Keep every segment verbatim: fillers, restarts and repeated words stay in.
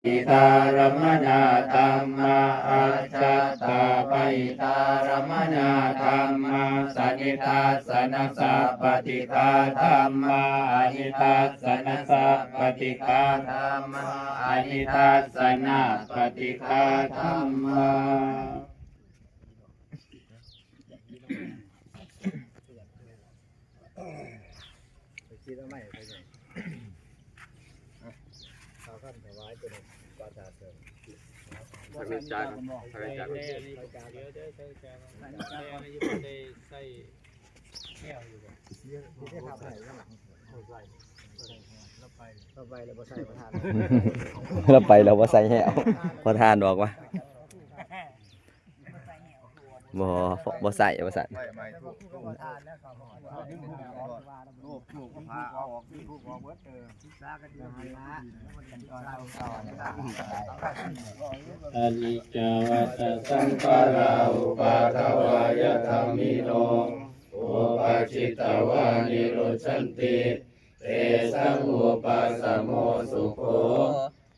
hitārammaṇā dhammā, ajjhattabahiddhārammaṇā dhammā, sanidassanasapaṭighā dhammā, anidassanasappaṭighā dhammā, anidassanāpaṭighā dhammā. ไปคิดเอาใหม่ไปเลย อ่ะ เอาคำถวายตัวนี้ ประชาชน พระอาจารย์ พระอาจารย์ เดี๋ยวเดี๋ยวพระอาจารย์ พระอาจารย์ อันนี้ได้ใส่แก้วอยู่บ่ เดี๋ยวที่ได้ขับให้แล้ว เราไปแล้วบ่ใส่ประธาน เราไปแล้วบ่ใส่แห้ว ประธานบอกว่า บ่ บ่ใส่ บ่ใส่ ลูก ลูกพาเอาออกที่ลูกออกเบิดเออ Aniccā vata saṅkhārā uppādavayadhammino, uppajjitvā nirujjhanti, tesaṃ vūpasamo sukho.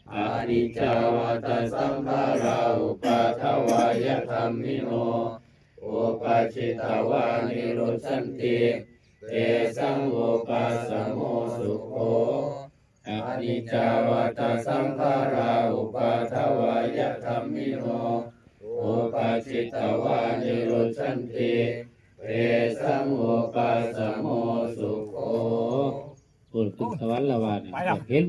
Aniccā vata saṅkhārā uppādavayadhammino, uppajjitvā nirujjhanti, tesaṃ vūpasamo sukho. Aniccā vata saṅkhārā uppādavayadhammino, uppajjitvā nirujjhanti, tesaṃ vūpasamo sukho. โอ้ ขึ้นสวรรค์แล้วว่านี่ ไปแล้ว เห็น